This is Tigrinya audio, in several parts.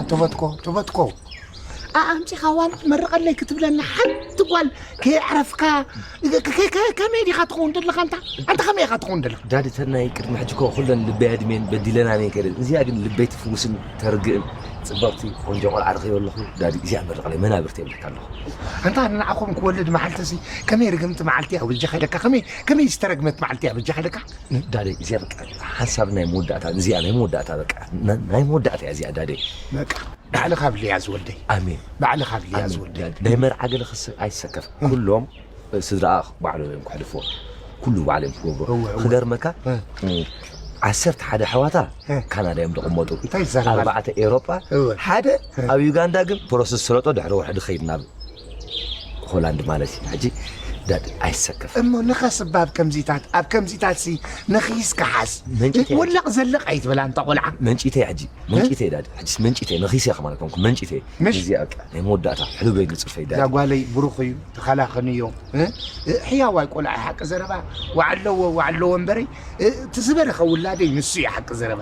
ተበትኮ ተበትኮ ኣምፂኻ ዋን ትመርቐለይ ክትብለና ሓንቲ ጓል ከየዕረፍካ ከ- ከ- ከ- ከመይ ዲኻ ትኸውን ዘለኻ? እንታ ኣንታ ከመይ ኢኻ ትኸውን ዘለኻ? ዳዲ ተናይ ቅድሚ ሕጂ እኮ ኩለን ልበይ ኣድሜን በዲለናን እየን ከይደን። እዚኣ ግን ልበይ ትፍውስን ተርግእን ጽብቕቲ ቆንጆ ቆልዓ ረኺበ ኣለኹ። ዳዲ እዚኣ መርቐለይ መናብርቲ የብለካ ኣለኹ። ኣንታ ንዓኹም ክወልድ መዓልቲ ሲ ከመይ ርግምቲ መዓልቲ እያ በጃኻ ኢለካ? ከመይ ከመይ ዝተረግመት መዓልቲ እያ በጃኻ ኢለካ? ዳደይ እዚኣ በቃ ሓንሳብ ናይ መወዳእታ እዚኣ ናይ መወዳእታ በቃ ና- ናይ መወዳእታ እያ እዚኣ ዳደይ። በቃ ባዕልኻ ብልያ ዝወልደይ። ኣሜን። ባዕልኻ ብልያ ኣሜን። ዝወልደይ። ዳደይ ናይ መርዓ ገለ ክስ ኣይሰከፍ ኩሎም ስድራኣ ባዕሎም እዮም ክሕልፍዎ። ኩሉ ባዕሎም እዮም ክገብሩ። እወ፣ እወ። ክገርመካ እ። እ፣ ዓሰርተ ሓደ ኣሕዋታ እ። ካናዳ እዮም ዝቕመጡ። እንታይ ይዛረብ ኣሎ? ኣርባዕተ ኤውሮጳ እወ። ሓደ እ። ኣብ ዩጋንዳ ግን ፕሮሰስ ስለጦ ድሕሪ ወርሒ ድኸይድ ናብ ሆላንድ ማለት እዩ። ሕጂ ዳድ ኣይሰከፍ። እሞ ንኸስባ ኣብ ከምዚታት ኣብ ከምዚታት ሲ ንኺስ ክሓስ መንጭተይ ወለቕ ዘለቕ ኣይትበላ እንታ ቆልዓ። መንጭተይ ሕጂ መንጭተይ ዳድ ሕጂስ መንጭተይ ንኺስ እያ ከማለት ኮንኩ መንጭተይ። ምሽ? እዚኣ በቃ ናይ መወዳእታ ሕሉበይ ግጽርፈይ ዳድ። እዛ ጓለይ ብሩኽ እዩ ተኸላኸንዮ። እ? እ፣ ሕያዋይ ቆልዓ ሓቂ ዘረባ ዋዕለዎ ዋዕለዎ እምበረይ እ፣ እቲ ዝበረኸ ውላደይ ንሱ እዩ ሓቂ ዘረባ።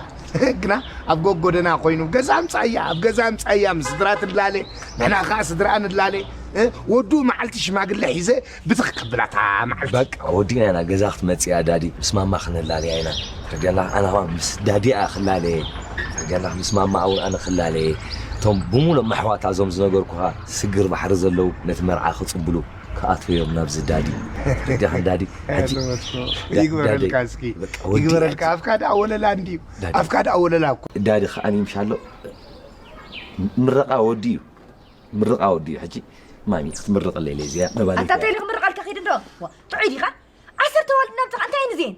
ግና ኣብ ጎጎደና ኮይኑ ገዛ ኣምጻያ ኣብ ገዛ ኣምጻያ ምስ ስድራ ትላለ ንሕና ከኣ ስድራኣ ንላለ እ፣ ወዱ መዓልቲ ሽማግለ ሒዘ ብትኽ ከብላታ መዓልቲ። በቃ ወዲና ኢና ገዛ ክትመጽእ እያ ዳዲ ምስ ማማ ክንላለያ ኢና። ተገላ ኣና ምስ ዳዲኣ ክላለየ ተገላ ምስ ማማ እውን ኣነ ክላለየ። እቶም ብሙሉእ መሕዋታ እዞም ዝነገርኩኻ ስግር ባሕሪ ዘለዉ ነቲ መርዓ ክጽብሉ ክኣትውዮም ናብዚ ዳዲ። ዳዲ፣ ዳዲ። ሕጂ ዳ- ይግበረልካ ዳዲ። እስኪ፣ በቃ ወዲ ይግበረልካ። ዳዲ። ኣፍካ ደኣ ወለላ እንድዩ። ዳዲ። ኣፍካ ደኣ ወለላ እኮ። ዳዲ ከኣ ይምሻሎ። ምረቓ ወዲ እዩ። ምርቓ ወዲ እዩ። ሕጂ ማሚ ክትምርቕለይ ኢለ እዚኣ መባሊት ኣንታ እያ። እንታይ ኢሉ ክምርቐልካ ኺድ እንዶ? ዋ፣ ጥዑይ ዲኻ? ዓሰርተ ዋልድና ምጽኻ እንታይ እየን እዚአን?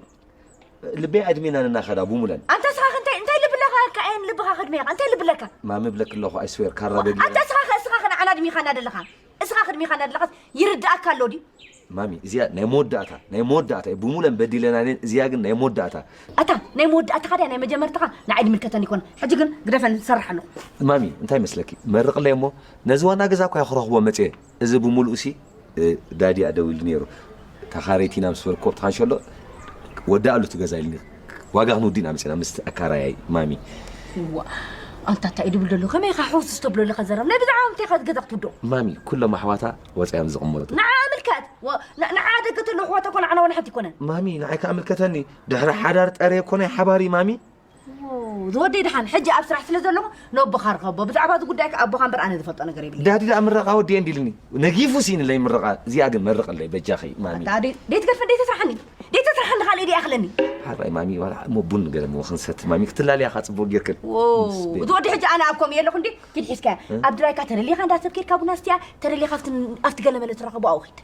ልበይ ኣድሚና ንናኸዳ ቡሙለን። ኣንታ እስኻ እንታይ እንታይ ልብለኻ እካ እየን ልብኻ ክድመያ እንታይ ልብለካ? ማሚ ብለክ ኣለኹ ኣይስዌር ካራ በጊ። ኣንታ እስኻ ከ እስኻ ከ ንዓና ኣድሚኻና ደለኻ? እስኻ ክድሚኻና ደለኻስ ይርድኣካ ኣሎ ድዩ? ማሚ እዚኣ ናይ መወዳእታ ናይ መወዳእታ እዩ። ብሙለን በዲለና ነን እዚኣ ግን ናይ መወዳእታ። ኣታ ናይ መወዳእታኻ ድያ ናይ መጀመርታኻ ንዓይ ድምልከተኒ ይኮነ። ሕጂ ግን ግደፈን ዝሰርሕ ኣለኹ። ማሚ እንታይ መስለኪ? መርቕለይ እሞ ነዚ ዋና ገዛ እኳ ክረኽቦ መፅየ። እዚ ብምሉኡ ሲ እ፣ ዳዲ ኣደዊሉ ነይሩ። ተኻረይቲ ኢና ምስ በልኩ ኣብቲ ካንሸሎ ወዲ ኣሉ እቲ ገዛ ኢልኒ። ዋጋ ክንውዲ ኢና መፂና ምስ ኣካራያይ ማሚ። ዋ ኣንታ እንታይ እዩ ድብል ደሎ ከመይ ኢኻ ሕውስ ዝተብሎ ኣለኻ ዘረብ ናይ ብዛዕባ ምንታይ ኢኻ ገዛ ክትውዶ? ማሚ ኩሎም ኣሕዋታ ወፂኦም ዝቕመጡ። ንዓ ምልከት ወ- ን- ንዓ ደገ ተሎ ኣሕዋታ ኮነ ዓና ወላ ሓንቲ ይኮነን። ማሚ ንዓይ ከኣ ምልከተኒ። ድሕሪ ሓዳር ጠርየ ኮነ ሓባሪ ማሚ። ዝወደይ ደሓን ሕጂ ኣብ ስራሕ ስለ ዘለኹ ነቦኻ ርኸቦ ብዛዕባ እዚ ጉዳይ ከኣ ኣቦኻ እምበር ኣነ ዝፈልጦ ነገር የብለይ። ዳዲ ደኣ ምረቓ ወዲ እንዲልኒ ነጊፉ ሲንለይ ምረቓ። እዚኣ ግን መርቕለይ በጃኺ ማሚ። ኣታ ደይ- ደይትገድፈን ደይተስርሓኒ ደይተስርሓኒ ካልእ ደይ ኣኽለኒ። ሓራይ ማሚ ዋላ እሞ ቡን ገለ እሞ ክንሰቲ ማሚ ክትላልያ ኻ ጽቡቕ ጌርክን። ዎ፣ ምስ ቤት። እዚ ወዲ ሕጂ ኣነ ኣብ ከምኡ የለኹ እንዴ ኪድ ሒዝካያ እ? ኣብ ድራይካ ተደሊኻ እንዳ ሰብ ኬድካ ቡና ስትያ ተደሊኻ ኣብቲ ኣብቲ ገለመለ ትረኸቦ ኣብኡ ኺድ።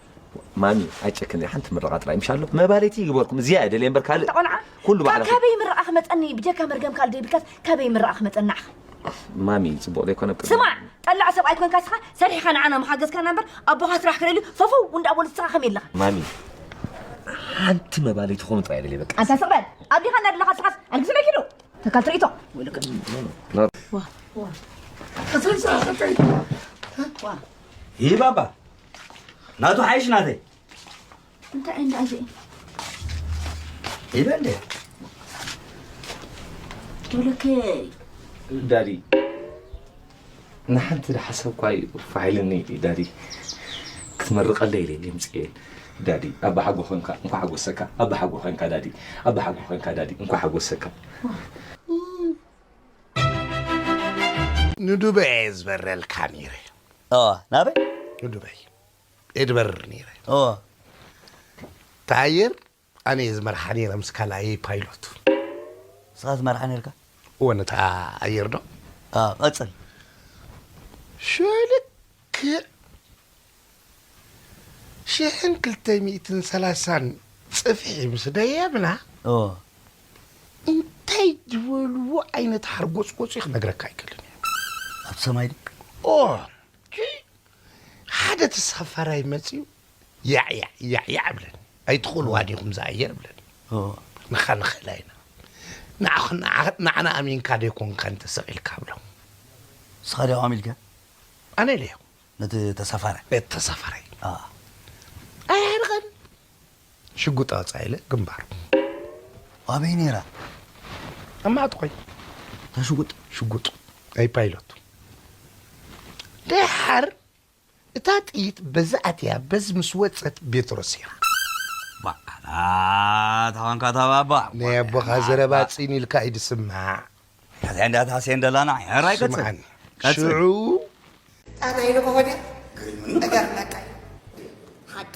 ማሚ ኣይጨክን ሓንቲ ምረቓ ጥራይ ምሻሎ መባለይቲ ይግበርኩም እዚኣ እየ ደልየ እምበር ካልእ። ተቆልዓ ኩሉ ባዕልኺ። ካበይ ምረቓ ክመፀኒ ብጀካ መርገም ካልእ ደይብልካስ ካበይ ምረቓ ክመፀኒ ንዓኻ? ማሚ ጽቡቕ ዘይኮነ ቅድሚ- ስማዕ ጠላዕ ሰብኣይ ኮንካ ስኻ ሰሪሕኻ ንዓና ምሓገዝካና እምበር ኣቦኻ ስራሕ ክደልዩ ፈፈው እንዳበሉ ስኻ ከመይ ኣለኻ? ማሚ ሓንቲ መባለይቲ ኮኑ ጥራይ ደልየ በቃ። ኣንታ ስቕ በል ኣብዲኻ እንዳደለኻ ስኻስ ኣልግዚ መኪዱ ተካል ትርኢቶ ወይልካ። ይህ ባባ ናቱ ሓይሽ ናተይ እንታይ እንዳ እዚ ይበል እንዴ? ዶለከ ዳዲ ንሓንቲ ዝሓሰብኳ እዩ ፋሕ ኢልኒ ዳዲ። ክትመርቐለይ ኢለ ድምፂ እየን ዳዲ። ኣባሓጎ ኾንካ እንኳ ሓጎሰካ ኣባሓጎ ኾንካ ዳዲ። ኣባሓጎ ኾንካ ዳዲ እንኳ ሓጎሰካ። ንዱበይ እየ ዝበረልካ ነይረ። ኦ ናበይ? ንዱበይ እየ ዝበርር ነይረ። ኦ ታየር ኣነ እየ ዝመርሓ ነይረ ምስ ካልኣየይ ፓይሎት። ንስኻ ትመርሓ ነርካ? እወ ነታ ኣየር ዶ? ኣ፣ ቀጽል። ሽልክዕ ሽሕን ክልተ ሚእትን ሰላሳን ጽፍሒ ምስ ደየብና ኦ እንታይ ዝበልዎ ዓይነት ሓርጎጽጎጽ እዩ ክነግረካ ኣይክእልን እየ። ኣብ ሰማይ ድዩ? ኦ ሓደ ተሳፋራይ መጺኡ ያዕ ያዕ ያዕ ያዕ እብለኒ። ኣይትኽእልዋን ኢኹም ዝኣየር እብለኒ። ኦ። ንኻ ንኽእላ ኢና። ንዓኽ- ንዓ- ንዓና ኣሚንካ ዶ ኣይኮንካን ተሰቒልካ እብሎ። ንስኻ ዲኻ ኣሚልካ? ኣነ ኢለዮ። ነቲ ተሳፋራይ? ነቲ ተሳፋራይ። አ። ኣየሕርቐን። ሽጉጥ ኣውፅኣ ኢለ ግንባሩ። ኣበይ ነይራ? ኣብ ማዕጥቖይ። እታ ሽጉጥ? ሽጉጥ ናይ ፓይሎት። ደሓር እታ ጥይት በዚ ኣትያ በዚ ምስ ወጸት ቤትሮስ ሂራ። ባዕላ ተኾንካ ተባባ። ናይ ኣቦኻ ዘረባ ጽን ኢልካ እዩ ዝስማዕ። ከዚኣ እንዳታ ሴንደላና፣ ሕራይ ቀጽል። ስምዓኒ። ቀጽል። ሽዑ ኣታ ናይ ንግሆ ድያ? እገርመካ እዩ። ሓቂ።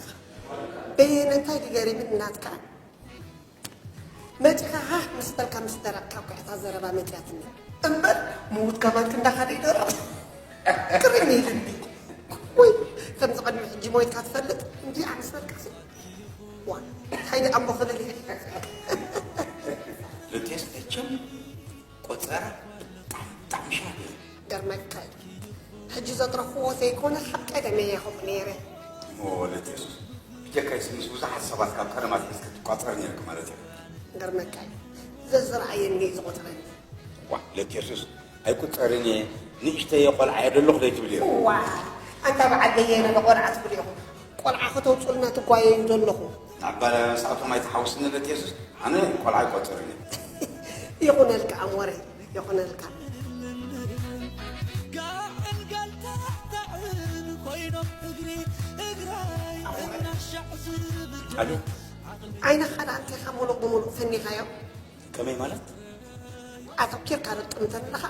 በየነ እንታይ ድገሪምን እናትካ? መጺኻ ሃህ ምስ በልካ ምስ ደረቕካ እኮ እታ ዘረባ መጺኣትኒ። እምበር ምዉት ከማን ክንዳኻ ደይደረቕ። ቅርም ኢልኒ። ወይ ከምዚ ቅድሚ ሕጂ ሞይትካ ትፈልጥ? እንዲኣ ምስ በልካ ሲ-፣ ዋ፣ እንታይ ደኣ እሞ ክብል እየ። ልቴስ መቸም ቆጸራ ብጣዕሚ፣ ብጣዕሚ ሻብ እዩ። ገርመካ እዩ። ሕጂ ዘጥረኽዎ ዘይኮነ፣ ካብ ቀደመ እየ ከምኡ ነይረ። እሞ ወለት የሱስ፣ ብጀካይስ ምስ ብዙሓት ሰባት ካብ ቀደም ኣትሒዝኪ ትቋጸሪ ነይርኪ ማለት እዩ። ገርመካ እዩ። ዘዝረኣየኒ እዩ ዝቖጽረኒ። ዋ፣ ወለት የሱስ፣ ኣይቁጸርን እየ፣ ንእሽተይ ቆልዓ እየ ዘለኹ ዘይትብሊ እየ። ዋ፣ ኣንታ በዓል በየነ ንቆልዓ ትብሉ ኢኹም። ቆልዓ ከተውፅኡልና ትጓየዩ ዘለኹ። ንዓባላውያን ሰዓቶም ኣይትሓውስኒ ለት የሱስ፣ ኣነ ቆልዓ ኣይቆፅርን እየ። ይኹነልካ ኣሞረይ፣ ይኹነልካ። ጋዕን ጋልታዕታዕን ኮይኖም እግሪ እግራይ እናሻዕ ዝብል ኣሉ። ዓይንኻ ደኣ እንቴኻ ሙሉእ ብሙሉእ ፈኒኻዮ? ከመይ ማለት? ኣተኪርካ ዶ ትጥምተኒ ኣለኻ?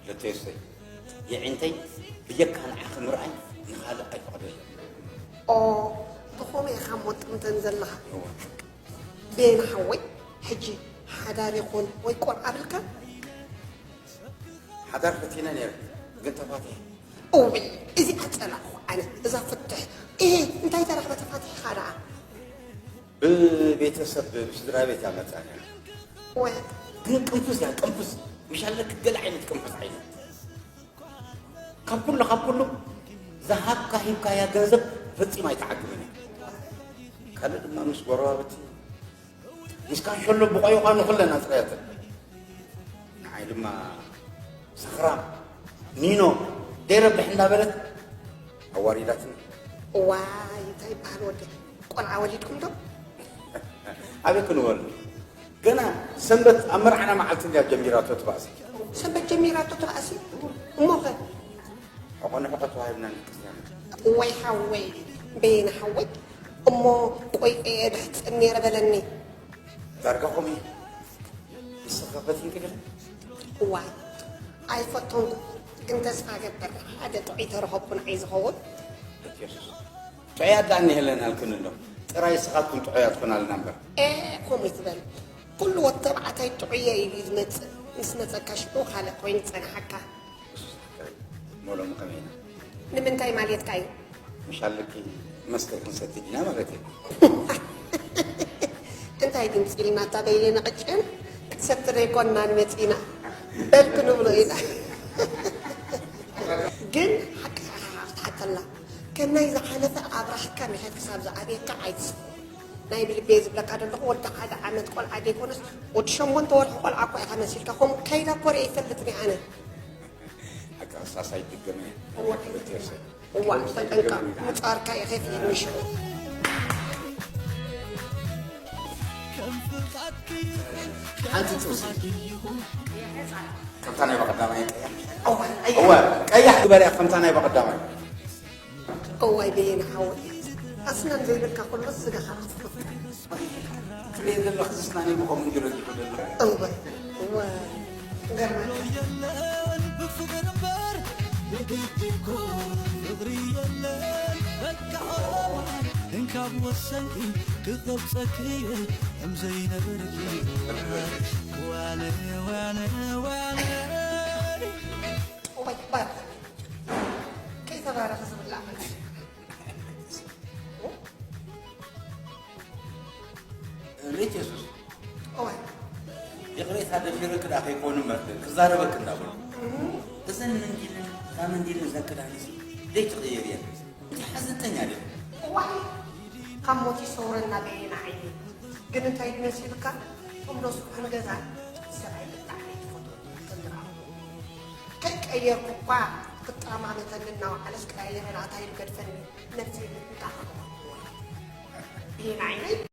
ለተየሰይ፣ የዒንተይ ብጀካ ንዓኺ ምርኣይ ንኻልእ ኣይፈቕደለን። ኦ፣ ብኸመይ ኢኻ እሞ ትጥምተኒ ዘለኻ? እወ። ቤን ሓወይ፣ ሕጂ ሓዳር ይኹን ወይ ቆልዓ ኣብልካ? ሓዳር ፈቲነ ነይረ፣ ግን ተፋቲሐ። እውይ፣ እዚኣ ጸላእኹ ኣነ፣ እዛ ፍትሕ። እሄ፣ እንታይ ተረኽበ ተፋቲሕኻ ደኣ? ብቤተሰብ፣ ብስድራ ቤት እያ መጻ ነይራ። ወ- ግን ቅንፍዝ እያ፣ ቅንፍዝ። ምሽ ኣለክ ገለ ዓይነት ቅንፍዝ ዓይነት። ካብ ኩሉ፣ ካብ ኩሉ፣ ዝሃብካ ሂብካያ ገንዘብ ፈጺማ ኣይትዓግብን እያ። ካልእ ድማ ምስ ጎረባብቲ፣ ምስ ካንሸሎ ብቆይቋ ንኹለን ኣጽረያተን። ንዓይ ድማ ሰኽራም፣ ኒኖ፣ ደይረብሕ እንዳበለት ኣዋሪዳትኒ። እዋይ፣ እንታይ ይበሃል ወደይ? ቆልዓ ወሊድኩም ዶ? ኣበይ ክንወልድ? ገና ሰንበት ኣብ መርዓና መዓልቲ እንድያ ጀሚራቶ ትባእሲ። ሰንበት ጀሚራቶ ትባእሲ? እሞኸ? ሕቆ ንሕቆ ተዋሂብና ንክርስትያናት። እዋይ ሓወይ፣ በየነ ሓወይ፣ እሞ ቆይ እየ ድሕጽን ነይረ በለኒ። ዳርጋ ከምኡ እዩ። ንስኻ ፈቲንኪ ዲኺ? እዋይ፣ ኣይፈተንኩ፣ ግን ተስፋ እገብር ሓደ ጥዑይ ተረኸብኩ ንዓይ ዝኸውን። የሱስ፣ ጥዑያት ደኣ እኒሀለናልክን እንዶ፣ ጥራይ ንስኻትክን ጥዑያት ኩናልና እምበር። ኤ፣ ከምኡ ይትበል። ኩሉ ወዲ ተባዕታይ ጥዑየ ኢሉ እዩ ዝመጽእ። ምስ መጸካ ሽዑ ካልእ ኮይኑ ጸንሓካ። የሱስ ሓካይ፣ እሞ ሎሚ ከመይ ኢና? ንምንታይ ማለትካ እዩ? ምሽ ኣለኪ መስተ ክንሰቲ ዲና ማለት እዩ። እንታይ ድምፂ ኢልና እታ በየነ ቅጭን ክትሰቲ ዘይኮንና ንመፂና በል ክንብሎ ኢና። ግን ሓቂ ሓሓ ክትሓተላ ከም ናይ ዝሓለፈ ኣብራህካ ምሸት ክሳብ ዝኣበየካ ኣይትስኩ። ናይ ብልቤ ዝብለካ ዘለኹ ወዲ ሓደ ዓመት ቆልዓ ዘይኮነስ ወዲ ሸሞንተ ወርሒ ቆልዓ እኮ ኢኻ መሲልካ። ከምኡ ከይዳ እኮ ርኤ ይፈልጥኒ ኣነ። ሓቂ ክሳስ ኣይድገምን እየ። እዋ። ክልተ ሰብ። እዋ፣ ተጠንቀቕ። ምጻርካ እዩ ከፊት ምሽዑ። ሓንቲ ጥብሲ። ከምታ ናይ በቐዳማይ ቀያሕ። እዋ፣ ቀያሕ። እዋ፣ ቀያሕ ግበርያ ከምታ ናይ በቐዳማይ። እዋይ በየነ ሓወይ፣ ኣስናን ዘይብልካ ኩሉ ስጋኻ ክትፈትካ። ትሪኢ ዘለኺ ስናነይ ብኸምኡ እዩ ረጊፉ ዘሎ። እወ፣ እወ፣ ገርመካ። የለን ብፍቕር እምበር ብግዲ እኮ ፍቕሪ የለን። በቃ እንካብ ወሰንኪ ክቐብጸኪ እየ እምዘይነበርኪ። ዋለ፣ ዋለ፣ ዋለ። እዋይ፣ ባርኽ። ከይተባረኸ ዝብላዕ። ሬት የሱስ፣ እዋይ። ይቕሬታ ደፊረክ ደኣ ከይኮኑ እምበር ክዛረበክ እንዳበሉ። እዘን መንዲልን እዛ መንዲልን እዛ ክዳንሲ ዘይትቕየር እያ። እንታይ ሓዘንተኛ ድያ? እዋይ። ካብ ሞት ይሰውረና በየነ ዓይኒ። ግን እንታይ ድዩ መሲልካ? እቶም ዶ ስኩሕን ገዛን ሰብኣይ ብጣዕሚ ትፈትዎ። ከይቀየርኩ እኳ ክጠማመተኒ እናወዓለስ ቀያይረ ናታ ኢሉ ገድፈኒ። ነብሰይ ምጥንቃቕ ኣለዋ። በየነ ዓይነይ።